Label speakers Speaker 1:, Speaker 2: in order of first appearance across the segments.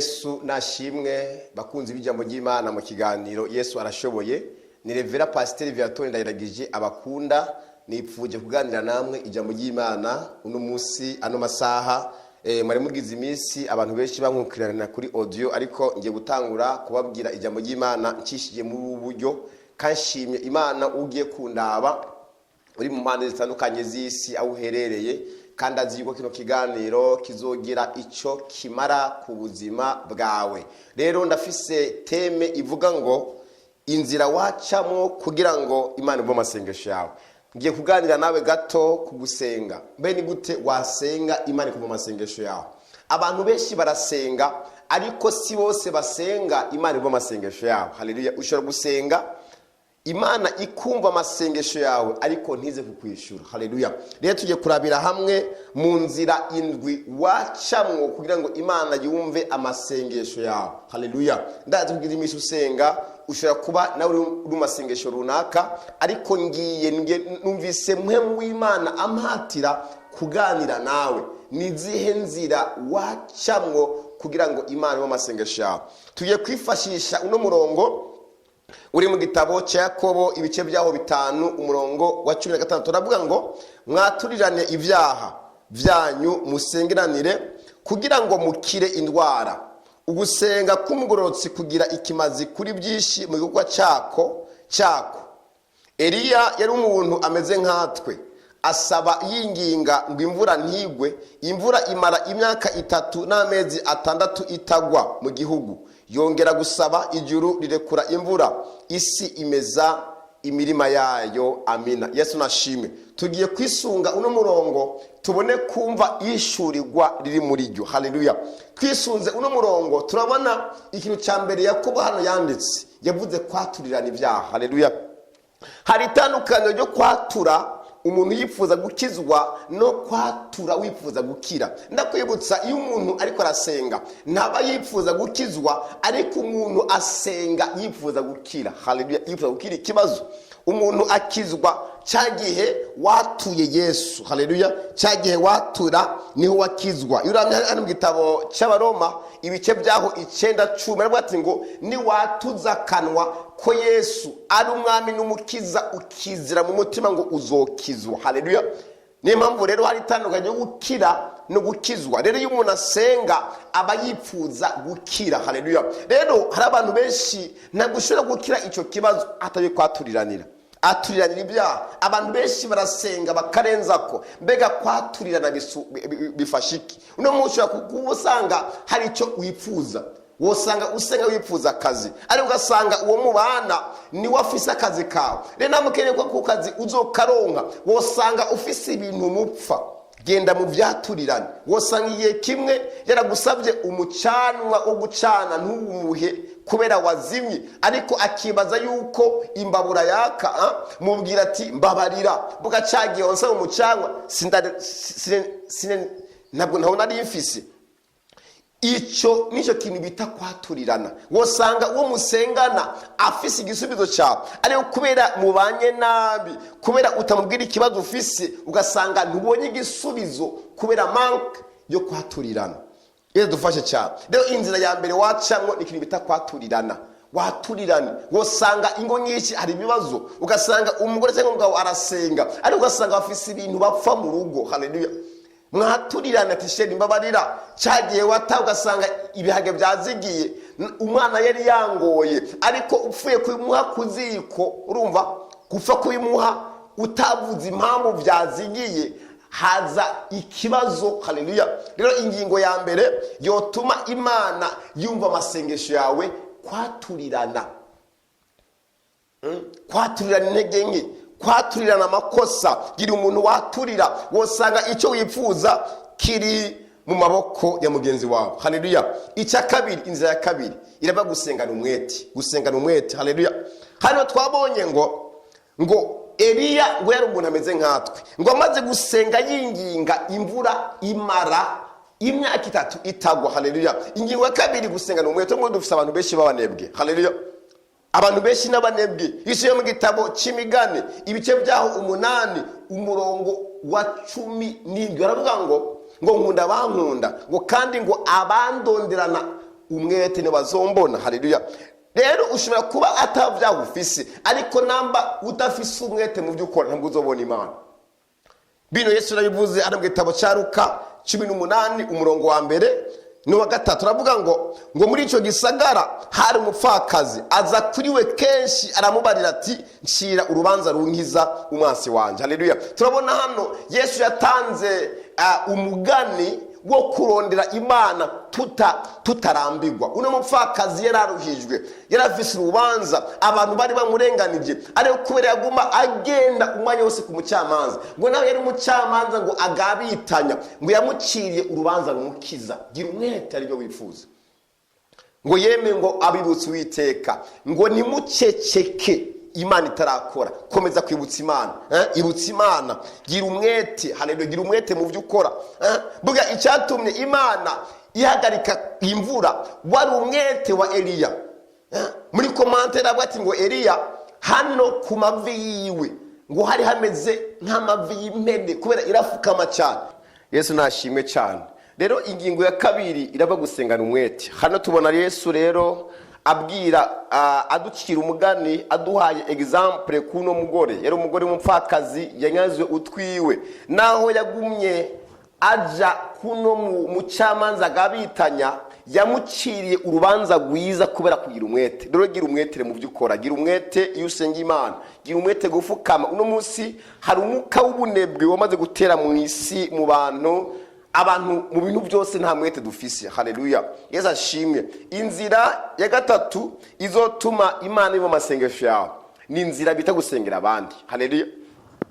Speaker 1: Yesu nashimwe. Bakunzi b'ijambo ry'Imana, mu kiganiro Yesu Arashoboye, ni Révérend Pasiteri Viator Ndayiragije abakunda. Nipfuje kuganira namwe ijambo ry'Imana uno munsi, ano masaha. Mwari mugize iminsi abantu benshi bankurikirana kuri audio, ariko ngiye gutangura kubabwira ijambo ry'Imana ncishije muri ubu buryo. Kanshimye Imana ugiye kundaba uri mu mpande zitandukanye z'isi aho uherereye, kandi azi yuko kino kiganiro kizogira icyo kimara ku buzima bwawe. Rero ndafise thème ivuga ngo inzira wacamo kugira ngo Imana ive amasengesho yawe. Ngiye kuganira nawe gato ku gusenga. Mbe ni gute wasenga Imana ikuva amasengesho yawe? Abantu benshi barasenga, ariko si bose basenga Imana iva amasengesho yawe. Haleluya! Ushobora gusenga, Imana ikumva amasengesho yawe, ariko ntize kukwishura. Haleluya! Rero tugiye kurabira hamwe mu nzira indwi wacamwo kugira ngo Imana yumve amasengesho yawe. Haleluya! Ndazi kugira iminsi usenga, ushobora kuba nawe uri mu masengesho runaka, ariko ngiye numvise Mpwemu w'Imana ampatira kuganira nawe: ni izihe nzira wacamwo kugira ngo Imana yumve amasengesho yawe? Tugiye kwifashisha uno murongo uri mu gitabo cya Yakobo, ibice byaho 5, umurongo wa 16. Turavuga ngo: "Mwaturirane ibyaha byanyu, musengeranire kugira ngo mukire indwara. Ugusenga k'umugororotsi kugira ikimazi kuri byinshi mu gikorwa cyako." Eliya yari umuntu ameze nkatwe, asaba yinginga ngo imvura ntigwe. Imvura imara imyaka 3 n'amezi 6 itagwa mu gihugu. Yongera gusaba, ijuru rirekura imvura, isi imeza imirima yayo. Amina. Yesu nashimwe. Tugiye kwisunga uno murongo, tubone kumva ishurirwa riri muri ryo. Haleluya! Twisunze uno murongo, turabona ikintu cya mbere Yakobo hano yanditse. Yavuze kwaturirana ibyaha. Haleluya! Hari itandukaniro ryo kwatura umuntu yifuza gukizwa no kwatura wifuza gukira. Ndakwibutsa, iyo umuntu ariko arasenga ntaba yifuza gukizwa, ariko umuntu asenga yifuza gukira. Haleluya! Yifuza gukira ikibazo. Umuntu akizwa cya gihe watuye Yesu. Haleluya! Cya gihe watura niho wakizwa. Iyo uramye hano mu gitabo cy'Abaroma, ibice byaho 9, 10, baravuga ati ngo niwatuza akanwa ko Yesu ari Umwami n'Umukiza, ukizira mu mutima ngo uzokizwa. Haleluya! Niyo mpamvu rero hari itandukanye yo gukira no gukizwa. Rero iyo umuntu asenga aba yifuza gukira. Haleluya! Rero hari abantu benshi ntabwo ushobora gukira icyo kibazo atari kwaturiranira, aturiranira ibyaha. Abantu benshi barasenga bakarenza ko. Mbega kwaturirana bifasha iki? Uno munsi ushobora kuba usanga hari icyo wifuza. Wosanga usenga wifuza akazi, ariko ugasanga uwo mubana niwe afise akazi kawe. Rero namukeneye ko ku kazi uzokaronka, wosanga ufise ibintu mupfa. Genda mu byaturirane. Wosanga igihe kimwe yaragusabye umucanwa wo gucana, ntuwumuhe kubera wazimye, ariko akibaza yuko imbabura yaka. Mubwira ati: "Mbabarira, bugacagiye wansaba umucanwa, ntabwo ntabwo nari mfise." Icyo nicyo kintu bita kwaturirana. Wosanga uwo musengana afise igisubizo cyawe, ariko kubera mubanye nabi, kubera utamubwira ikibazo ufise, ugasanga ntubonye igisubizo kubera manque yo kwaturirana. Iyo dufashe cyane rero, inzira ya mbere wacamwo ni ikintu bita kwaturirana. Waturirane. Wosanga ingo nyinshi hari ibibazo, ugasanga umugore cyangwa umugabo arasenga, ariko ugasanga bafise ibintu bapfa mu rugo. Haleluya! Mwaturirane ati: "Chéri, mbabarira, cyagiye wata ugasanga ibihage byazigiye, umwana yari yangoye." Ariko upfuye kubimuha ku ziko, urumva gupfa kubimuha utavuze impamvu byazigiye, haza ikibazo. Haleluya! Rero ingingo ya mbere yotuma Imana yumva amasengesho yawe: kwaturirana. Kwaturirana intege nke, kwaturirana amakosa. Gira umuntu waturira. Wosanga icyo wifuza kiri mu maboko ya mugenzi wawe. Haleluya! Icya kabiri, inzira ya kabiri irava gusengana umwete, gusengana umwete. Haleluya! Hano twabonye ngo Eliya ngo yari umuntu ameze nkatwe, ngo amaze gusenga yinginga, imvura imara imyaka 3 itagwa. Haleluya! Ingingo ya kabiri, gusengana umwete. Ngo dufise abantu benshi b'abanebwe. Haleluya! Abantu benshi n'abanebwe. Isi yo mu gitabo cy'Imigani, ibice byaho 8, umurongo wa 17, baravuga ngo: "Nkunda abankunda," ngo kandi ngo abandonderana. Umwete ntibazombona. Haleluya. Rero ushobora kuba atabyaha ufise, ariko namba udafise umwete mu byo ukora, ntabwo uzobona Imana. Bino Yesu yarabivuze hano mu gitabo cya Luka 18, umurongo wa mbere n'uwa gatatu. Aravuga ngo muri icyo gisagara hari umupfakazi, aza kuri we kenshi, aramubarira ati: "Ncira urubanza runkiza umwansi wanjye." Haleluya. Turabona hano Yesu yatanze umugani wo kurondera Imana tutarambirwa. Uno mupfakazi yararuhijwe, yarafise urubanza, abantu bari bamurenganije, ariko kubera yaguma agenda umwanya wose ku mucamanza, ngo nawe yari umucamanza ngo agabitanya, ngo yamuciriye urubanza rumukiza. Gira umwete aribyo wifuza. Ngo yeme, ngo abibutse Uwiteka, ngo nimuceceke Imana itarakora. Komeza kwibutsa Imana, eh? Ibutsa Imana, gira umwete. Haleluya. Gira umwete mu byo ukora, eh? Buga icyatumye Imana ihagarika imvura wari umwete wa Eliya, eh? Muri commentaire avuga ati ngo Eliya hano ku mavi yiwe ngo hari hameze nk'amavi y'impene, kubera irafukama cyane. Yesu nashimwe cyane. Rero ingingo ya kabiri irava gusengana umwete. Hano tubona Yesu rero abwira, aducira umugani, aduhaye exemple k'uno mugore. Yari umugore w'umupfakazi, yanyazwe utwiwe. Naho yagumye aja kuno mucamanza agabitanya, yamuciriye urubanza rwiza kubera kugira umwete. Rero gira umwete mu byo ukora, gira umwete iyo usenga Imana, gira umwete gufukama. Uno munsi hari umwuka w'ubunebwe wamaze gutera mu isi, mu bantu. Abantu mu bintu byose nta mwete dufise. Haleluya, Yesu ashimwe. Inzira ya gatatu izotuma Imana iva mu masengesho yawe ni inzira bita gusengera abandi. Haleluya.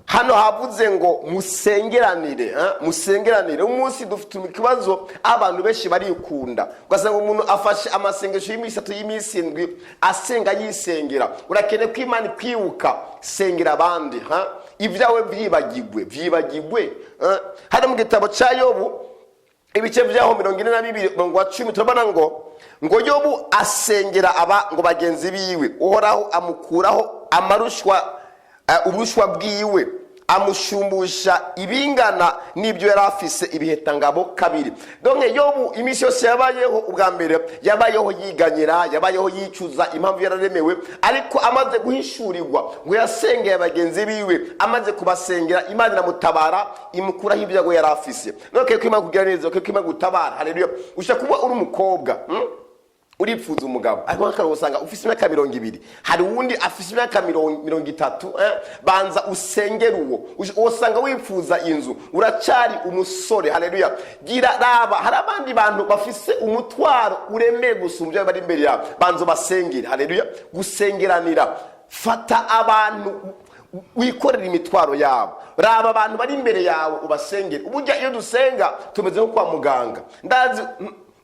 Speaker 1: Hano havuze ngo musengeranire, eh? Musengeranire. Umunsi dufite ikibazo, abantu benshi barikunda, ugasanga umuntu afashe amasengesho y'iminsi 3, y'iminsi 7, asenga yisengera. Urakeneye ko Imana ikwibuka, sengera abandi, ha? Ibyawe byibagigwe, byibagigwe, eh? Hano mu gitabo cya Yobu, ibice byaho 42, umurongo wa 10, turabona ngo Yobu asengera aba ngo bagenzi biwe, Uhoraho amukuraho amarushwa, uburushwa bwiwe, amushumbusha ibingana n'ibyo yari afise ibihetangabo kabiri. Donc Yobu iminsi yose yabayeho, ubwa mbere yabayeho yiganyira, yabayeho yicuza impamvu yararemewe, ariko amaze guhishurirwa ngo yasengeye bagenzi biwe, amaze kubasengera Imana iramutabara, imukuraho ibyago yari afise. Donc ko Imana kugira neza, ko Imana gutabara. Haleluya. Ushobora kuba uri umukobwa, Uripfuza umugabo, ariko nk'akararo usanga ufise imyaka 20, hari uwundi afise imyaka 30, eh? Banza usengere uwo. Usanga wifuza inzu, uracyari umusore. Haleluya. Gira raba, hari abandi bantu bafise umutwaro uremeye gusumba bari imbere yawe, banza ubasengere. Haleluya. Gusengeranira, fata abantu wikorera imitwaro yabo, raba abantu bari imbere yawe ubasengere. Uburyo iyo dusenga tumeze nko kwa muganga. Ndazi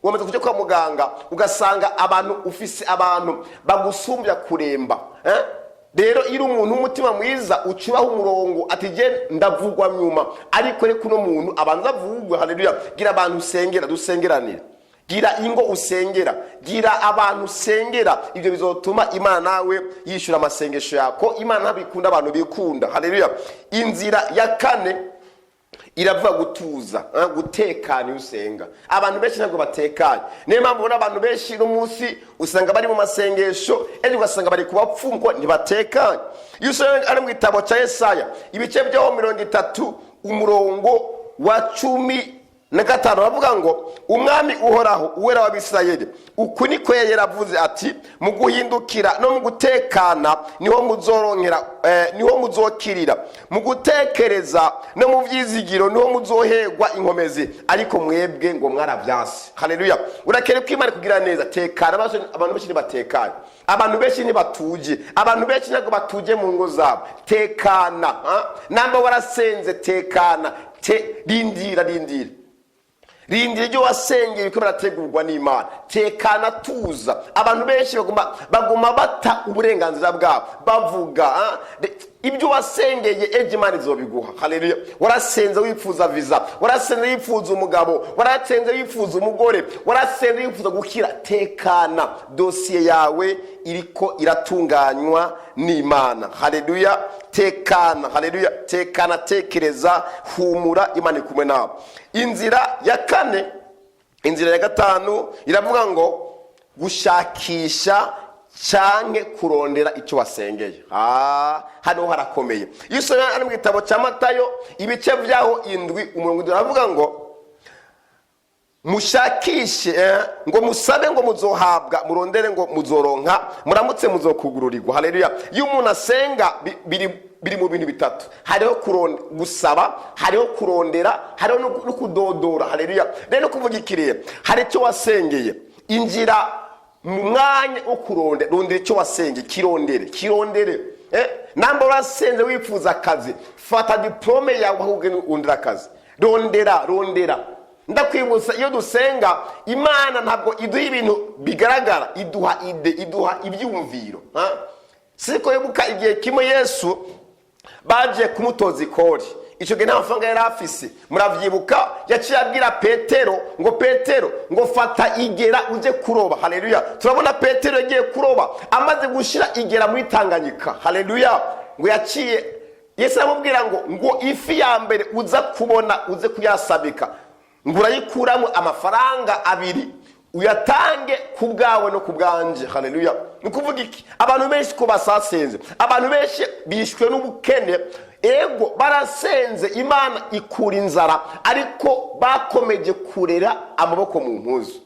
Speaker 1: wamaze kujya kwa muganga, ugasanga abantu ufise abantu bagusumbya kuremba, eh? Rero iyo uri umuntu w'umutima mwiza, ucubaho umurongo ati: "Je ndavugwa nyuma, ariko reka uno muntu abanza avugwe." Haleluya. Gira abantu usengera, dusengeranire. Gira ingo usengera, gira abantu usengera. Ibyo bizotuma Imana nawe yishyura amasengesho yawe, ko Imana ntabikunda abantu bikunda. Haleluya. Inzira ya kane iravuga gutuza, gutekana iyo usenga. Abantu benshi ntabwo batekanye, niyo mpamvu ubona abantu benshi uno munsi usanga bari mu masengesho, ejo ugasanga bari kubapfungwa, ntibatekanye. Iyo usanga ari mu gitabo cya Yesaya, ibice byaho 30, umurongo wa 15, baravuga ngo: "Umwami Uhoraho, Uwera w'Abisirayeli, uku niko yari yaravuze ati: mu guhindukira no mu gutekana niho muzoronkera, niho muzokirira, mu gutekereza no mu vyizigiro niho muzoherwa inkomezi, ariko mwebwe ngo mwaravyase." Haleluya. Urakere ko Imana kugira neza. Tekana. Abantu benshi ntibatekanye, abantu benshi ntibatuje, abantu benshi ntabwo batuje mu ngo zabo. Tekana, ha? Namba warasenze, tekana, rindira, rindira, rindira ibyo wasengeye biriko birategurwa n'Imana. Tekana, tuza. Abantu benshi baguma bata uburenganzira bwabo, bavuga, ibyo wasengeye ejo Imana izobiguha. Haleluya. Warasenze wifuza visa, warasenze wifuza umugabo, warasenze wifuza umugore, warasenze wifuza gukira. Tekana, dosiye yawe iriko iratunganywa n'Imana. Haleluya. Tekana. Haleluya. Tekana, tekereza, humura, Imana iri kumwe nawe. Inzira ya kane, inzira ya gatanu iravuga ngo Gushakisha canke kurondera icyo wasengeye. Ah, hano harakomeye. Iyo usomye hano mu gitabo cya Matayo, ibice byaho 7, umurongo 7, aravuga ngo mushakishe, ngo musabe ngo muzohabwa, murondere ngo muzoronka, muramutse muzokugururirwa. Haleluya! Iyo umuntu asenga, biri mu bintu bitatu: hariho gusaba, hariho kurondera, hariho no kudodora. Haleluya! Rero kuvuga ikiriye, hari icyo wasengeye, injira mu mwanya wo kurondera. Rondera icyo wasengeye, kirondere, kirondere. Namba urasenze wifuza akazi, fata diplôme yawe aho ugenda urondera akazi. Rondera, rondera. Ndakwibutsa, iyo dusenga, Imana ntabwo iduha ibintu bigaragara, iduha idée, iduha ibyumviro, ha? Siko wibuka igihe kimwe Yesu baje kumutoza ikori? Icyo gihe nta mafaranga yari afise, muravyibuka. Yaciye abwira Petero ngo: "Petero," ngo, "fata igera uje kuroba." Haleluya! Turabona Petero yagiye kuroba, amaze gushira igera muri Tanganyika, haleluya, ngo yaciye Yesu aramubwira ngo ifi ya mbere uza kubona uze kuyasabika, ngo urayikuramo amafaranga 2, uyatange ku bwawe no ku bwanje. Haleluya! Ni ukuvuga iki? Abantu benshi ko basasenze, abantu benshi bishwe n'ubukene. Ego, barasenze, Imana ikura inzara, ariko bakomeje kurera amaboko mu mpuzu.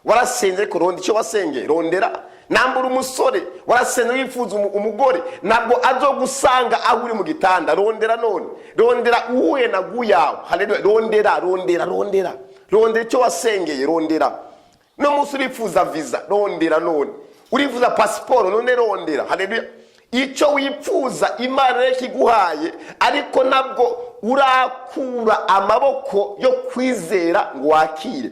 Speaker 1: Warasenze, ariko ronda icyo wasengeye, rondera. Nambura umusore, warasenze wifuza umugore, ntabwo azogusanga aho uri mu gitanda. Rondera none, rondera uhuye na guyawe. Haleluya! Rondera, rondera, rondera, rondera icyo wasengeye, rondera. No munsi urifuza visa, rondera. None urifuza pasiporo, none rondera. Haleluya! Icyo wifuza Imana rero ikiguhaye, ariko nabwo urakura amaboko yo kwizera ngo wakire.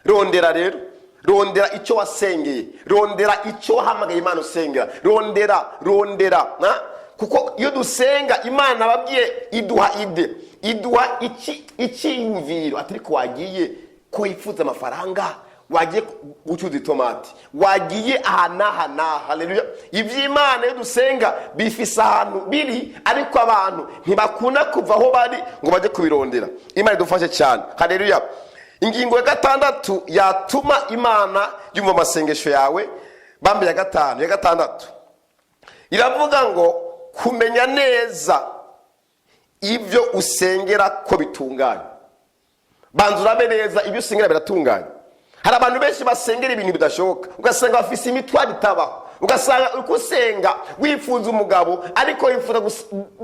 Speaker 1: Rondera rero, rondera icyo wasengeye, rondera icyo wahamagaye Imana usengera, rondera, rondera na? Kuko iyo dusenga, Imana ababwiye iduha idée, iduha iki? Icyiyumviro. Ati ariko wagiye ko wifuza amafaranga, wagiye gucuruza itomati, wagiye aha n'aha n'aha. Haleluya! Iby'Imana iyo dusenga bifise ahantu biri, ariko abantu ntibakunda kuva aho bari ngo bajye kubirondera. Imana idufashe cyane. Haleluya! Ingingo ya gatandatu yatuma Imana yumva amasengesho yawe, bambe ya gatanu, ya gatandatu iravuga ngo kumenya neza ibyo usengera ko bitunganye. Banza urabe neza ibyo usengera biratunganye. Hari abantu benshi basengera ibintu bidashoboka, ugasanga bafise imitwaro itabaho, ugasanga uri gusenga wifuza umugabo, ariko wifuza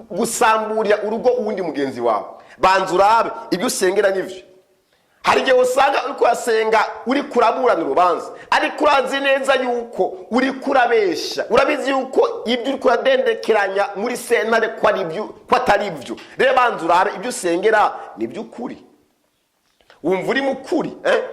Speaker 1: gusamburira urugo uwundi mugenzi wawe. Banza urabe ibyo usengera nivyo. Hari igihe usanga uri kurasenga uri kuraburana urubanza, ariko urazi neza yuko uri kurabesha, urabizi yuko ibyo uri kuradendekeranya muri sentare ko ari ibyo, ko atari ibyo. Rero banza urabe ibyo usengera ni iby'ukuri, wumva uri mukuri, eh?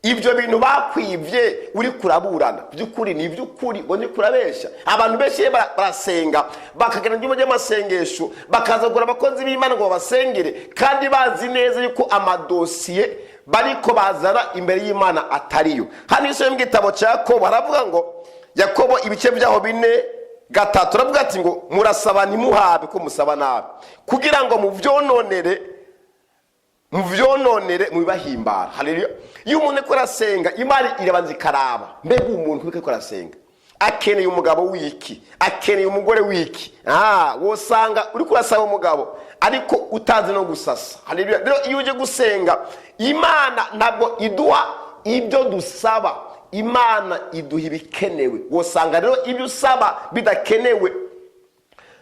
Speaker 1: Ibyo bintu bakwibye uri kuraburana by'ukuri ni iby'ukuri, ngo ni kurabesha. Abantu benshi iyo barasenga, bakagana ibyumba by'amasengesho, bakaza kugura abakozi b'Imana ngo babasengere, kandi bazi neza yuko amadosiye bariko bazana imbere y'Imana atariyo. Hano iyo mu gitabo cya Yakobo haravuga ngo, Yakobo ibice byaho 4:3, aravuga ati ngo murasaba ntimuhabe, ko musaba nabi, kugira ngo muvyononere mubibahimbara. Haleluya! Iyo umuntu ariko arasenga, Imana irabanza ikaraba: mbega umuntu uriko arasenga akeneye umugabo wiki? Akeneye umugore wiki? Wosanga uriko urasaba umugabo, ariko utazi no gusasa. Haleluya! Rero iyo uje gusenga, Imana ntabwo iduha ibyo dusaba, Imana iduha ibikenewe. Wosanga rero ibyo usaba bidakenewe.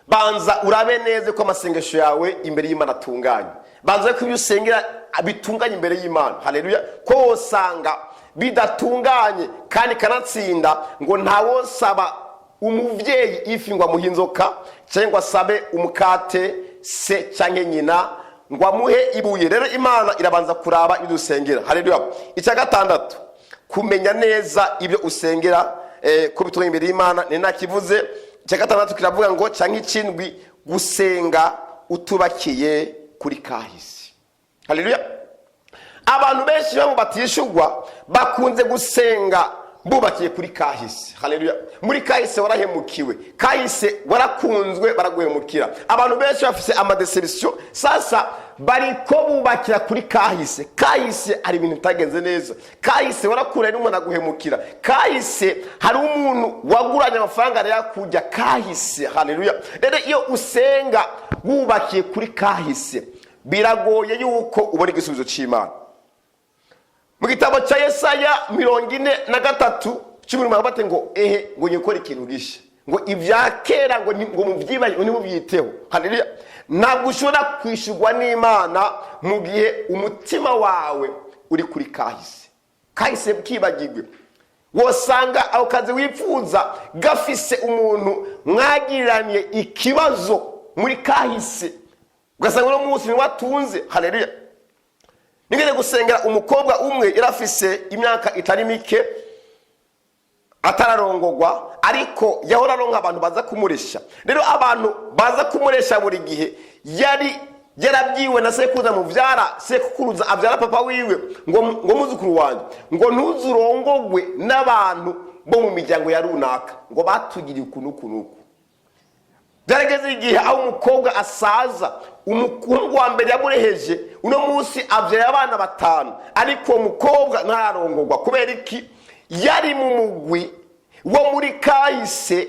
Speaker 1: Banza urabe neza ko amasengesho yawe imbere y'Imana atunganye. Banza ko ibyo usengera bitunganye imbere y'Imana. Haleluya! Ko wosanga bidatunganye, kandi kanatsinda ngo ntawosaba umuvyeyi ifi ngo amuhe inzoka, cyangwa asabe umukate se cyangwa nyina ngo amuhe ibuye. Rero Imana irabanza kuraba ibyo usengera. Haleluya! Icya gatandatu, kumenya neza ibyo usengera ko bitunganye imbere y'Imana, ni nakivuze. Icya gatandatu kiravuga ngo, cyangwa ikindwi, gusenga utubakiye kuri kahise. Haleluya! Abantu benshi bamwe batishugwa bakunze gusenga. bubakiye kuri kahise. Haleluya! Muri kahise warahemukiwe, kahise warakunzwe, baraguhemukira. Abantu benshi bafise ama déceptions. Sasa bariko bubakira kuri kahise. Kahise hari ibintu bitagenze neza, kahise warakura n'umuntu aguhemukira, kahise hari umuntu waguranye amafaranga arayakujya, kahise. Haleluya! Rero iyo usenga wubakiye kuri kahise, biragoye yuko ubona igisubizo cy'Imana. Mu gitabo cya Yesaya 43:10 bate ngo: "Ehe, ngo nyikore ikintu gisha, ngo ibya kera ngo mubyibaye, ngo ntimubyiteho." Haleluya! Ntabwo ushobora kwishyurwa n'Imana mu gihe umutima wawe uri kuri kahise. Kahise bwibagirwe. Wosanga ako kazi wifuza gafise umuntu mwagiraniye ikibazo muri kahise, ugasanga uno munsi ntiwatunze. Haleluya! Nigeze gusengera umukobwa umwe, yari afise imyaka itari mike atararongogwa, ariko yahora aronka abantu baza kumuresha. Rero abantu baza kumuresha buri gihe, yari yarabyiwe na sekuruza muvyara, sekuruza avyara papa wiwe, ngo: "Muzukuru wanjye, ngo ntuzurongogwe n'abantu bo mu miryango ya runaka, ngo batugiriye uku n'uku n'uku." Byarageze igihe aho umukobwa asaza, umuhungu wa mbere yamureheje uno munsi abyaye abana batanu, ariko uwo mukobwa ntararongorwa. Kubera iki? Yari mu mugwi wo muri kahise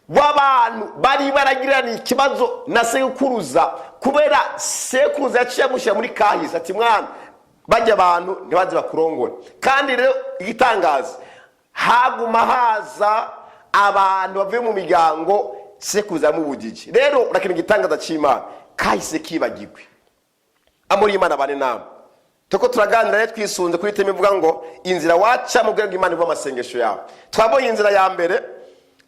Speaker 1: w'abantu bari baragirana ikibazo na sekuruza, kubera sekuruza yaciye amushyira muri kahise, ati: "Mwana, bajya abantu ntibaze bakurongora." Kandi rero igitangaza, haguma haza abantu bavuye mu miryango sekuruza yamubugije. Rero urakeneye igitangaza cy'Imana, kahise kibagirwe. Amuri Imana bane nama. Tuko turaganira rero twisunze kuri thème ivuga ngo inzira waca mu rwego Imana iva amasengesho yawe. Twabonye inzira ya mbere,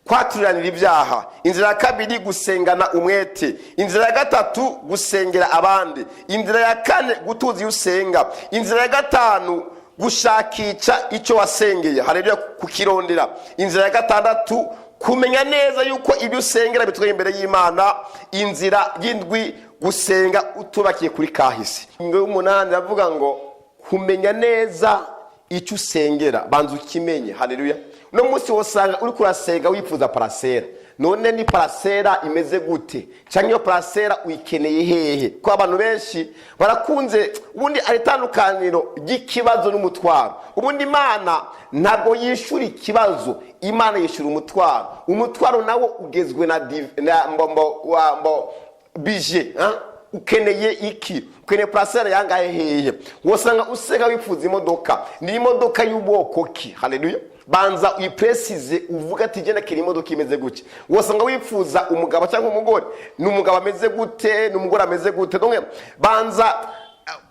Speaker 1: kwaturiranira ibyaha. Inzira ya kabiri, gusengana umwete. Inzira ya gatatu, gusengera abandi. Inzira ya kane, gutuza iyo usenga. Inzira ya gatanu, gushakisha icyo wasengeye, haleluya, kukirondera. Inzira ya gatandatu, kumenya neza yuko ibyo usengera bitwaye imbere y'Imana. Inzira y'indwi, gusenga utubakiye kuri kahise. Ingingo y'umunani iravuga ngo kumenya neza icyo usengera, banza ukimenye. Haleluya! Uno munsi wosanga uri kurasenga wifuza parcelle. None ni parcelle imeze gute? Cyangwa iyo parcelle uyikeneye hehe? Ko abantu benshi barakunze, ubundi ari itandukaniro ry'ikibazo n'umutwaro. Ubundi Imana ntabwo yishyura ikibazo, Imana yishyura umutwaro. Umutwaro nawo ugezwe na mbombo wa mbo bije, hein? Ukeneye iki? Ukeneye parcelle yangahe, hehe? Wosanga usenga wifuza imodoka. Ni imodoka y'ubwoko ki? Haleluya! Banza uyi précise, uvuga ati: "Genda kira imodoka imeze gutya." Wosanga wifuza umugabo cyangwa umugore. Ni umugabo ameze gute? Ni umugore ameze gute? Donc banza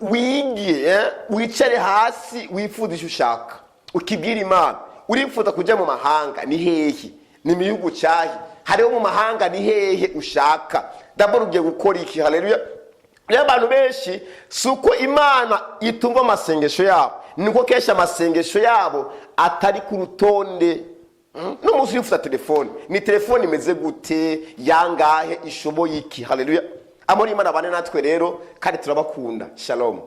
Speaker 1: wige, wicare hasi, wifuza icyo ushaka, ukibwira Imana. Urifuza kujya mu mahanga, ni hehe? Ni mu gihugu cyahe? Hariho mu mahanga, ni hehe ushaka? D'abord ugiye gukora iki? Haleluya! Rero abantu benshi, si uko Imana itumva amasengesho yabo, niko kenshi amasengesho yabo atari ku rutonde. N'umunsi wifuza telefone, ni telefone imeze gute, yangahe, ishoboye iki? Haleluya! Amahoro y'Imana bane natwe rero, kandi turabakunda. Shalom.